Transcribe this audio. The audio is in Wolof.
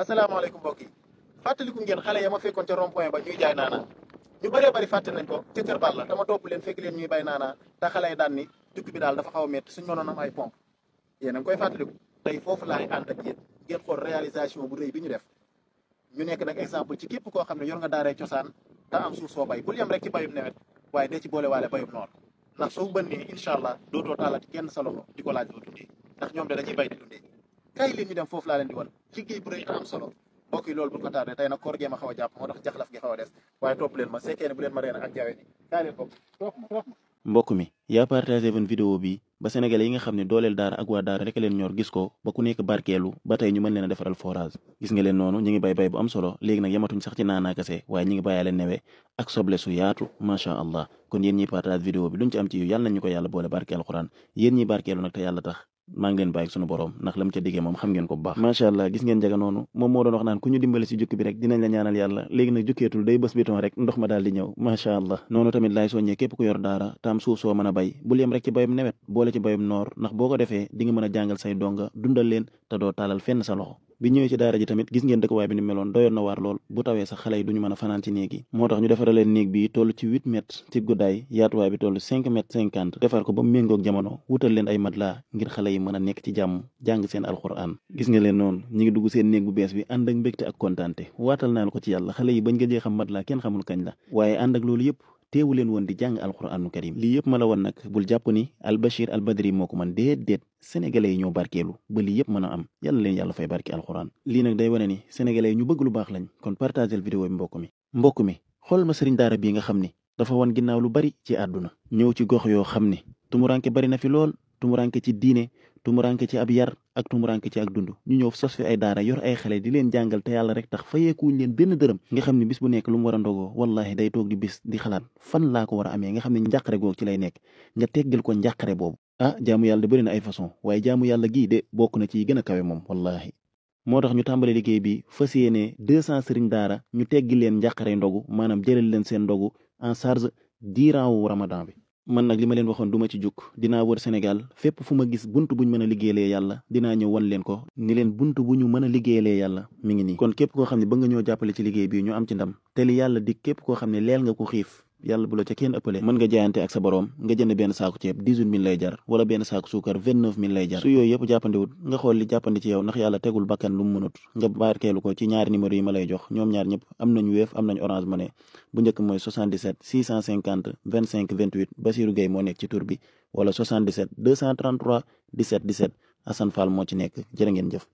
asalaamaaleykum mbokk yi fàttaliku ngeen xale ya ma fekkoon ca rond point ba ñuy jaay naana ñu bëree bëri fàtte nañ ko ca kër Balla dama topp leen fekk leen ñuy bay naana te xale yi daan ni tukki bi daal dafa xaw a métti suñ mënoon am ay pompe yéen a ngi koy fàttaliku tey foofu laay ànd ak yéen ngeen xool réalisation bu rëy bi ñu def ñu nekk nag exemple ci képp koo xam ne yor nga daaree cosaan te am suuf soo bay bul yem rek ci bayum nawet waaye dee ci boole waale bayum noor ndax soo bënnee incha allah dootoo taalati kenn sa loxo di ko laaj loo dundee ndax ñoom de dañuy bay di dundee kaay leen ñu dem foofu laa leen di wan liggéey bu rëy te am solo mbokk yi loolu bu ko tardé tey nag koor gee ma xaw a jàpp moo tax jaxlaf gi xaw a des waaye topp leen ma sekkee ne bu leen ma reen ak jawe ni kaay leen topp ma mbokk mi yaa partagé woon vidéo bi ba sénégalais yi nga xam ne dooleel daara ak waa daara rek leen ñor gis ko ba ku nekk barkeelu ba tey ñu mën leen a defaral forage gis nga leen noonu ñu ngi bay bu am solo léegi nag yamatuñ sax ci naanaa kase waaye ñu ngi bàyyaale newe ak soble su yaatu macha allah kon yéen ñiy partage vidéo bi luñ ci am ci yu yàlla nañ ñu ko yàlla boole barke alxuraan yéen ñiy barkeelu nag te yàlla tax maa ngi leen bàyyi sunu borom ndax lam ca diggee moom xam ngeen ko bu baax macha allah gis ngeen jaga noonu moom moo doon wax naan ku ñu dimbale si jukki bi rek dinañ la ñaanal yàlla léegi nag jukkeetul day bës biton rek ndox ma daal di ñëw macha allah noonu tamit laay soññee képp ku yor daara tam suuf soo mën a bay bul yem rek ci bayum nawet boole ci bayum noor ndax boo ko defee di nga mën a jàngal say donga dundal leen te doo taalal fenn sa loxo bi ñëwee ci daara ji tamit gis ngeen dëkkuwaay bi ni meloon doyoon na waar lool bu tawee sax xale yi duñu mën a fanaan ci néeg yi moo tax ñu defara leen néeg bi toll ci 8 mètres ci guddaay yaatuwaay bi toll 5 mètres 50 defar ko ba mu méngoog jamono wutal leen ay matelas ngir xale yi mën a nekk ci jàmm jàng seen alxuraan gis nga leen noonu ñi ngi dugg seen néeg bu bees bi ànd ak mbégte ak kontaante waatal naa la ko ci yàlla xale yi bañ nga jee xam matelas kenn xamul kañ la waaye ànd ak loolu yëpp teewu leen woon di jàng alxuraanu karim lii yëpp ma la woon nag bul jàpp ni Albachir Albadri moo ko man déedéet sénégalais yi ñoo barkeelu ba lii yëpp mën a am yàlla leen yàlla fay barke alxuraan lii nag day wane ni sénégalais yi ñu bëgg lu baax lañ kon partagel vidéo bi mbokk mi xool ma sëriñ daara bii nga xam ni dafa wan ginnaaw lu bari ci àdduna ñëw ci gox yoo xam ni tumuranke bari na fi lool tumuranke ci diine tumuranke ci ab yar ak tumuranke ci ak dund ñu ñëw sos fi ay daara yor ay xale di leen jàngal te yàlla rek tax fayeekuñ leen benn dërëm nga xam ne bis bu nekk lu mu war a ndogoo wallahi day toog di bis di xalaat fan laa ko war a amee nga xam ne njàqare googu ci lay nekk nga teggal ko njàqare boobu jaamu yàlla de bëri na ay façon waaye jaamu yàlla gii de bokk na ci yi gën a kawe moom wallahi moo tax ñu tàmbale liggéey bi fas yéene 200 sëriñ daara ñu teggi leen njàqare ndogu maanaam jëlal leen seen ndogu en charge durant wu ramadan bi man nag li ma leen waxoon du ma ci jukk dinaa wër Sénégal fépp fu ma gis bunt buñ mën a liggéeyalee yàlla dinaa ñëw wan leen ko ni leen bunt bu ñu mën a liggéeyalee yàlla mi ngi nii kon képp koo xam ne ba nga ñoo jàppale ci liggéey bi ñu am ci ndam te li yàlla di képp koo xam ne leel nga ko xiif yàlla bu la ca kenn ëppale mën nga jaayante ak sa borom nga jënd benn saaku ceeb 18000 lay jar wala benn saaku suukar 29000 lay jar su yooyu yëpp jàppandiwut nga xool li jàppandi ci yow ndax yàlla tegul bakkan lu mu mënut nga barkeelu ko ci ñaari numéro yi ma lay jox ñoom ñaar ñëpp am nañu Wave am nañu Orange Money bu njëkk mooy 77 650 25 28 Basirou Gueye moo nekk ci tur bi wala 77 233 17 17 Assane Fall moo ci nekk jërë ngeen jëf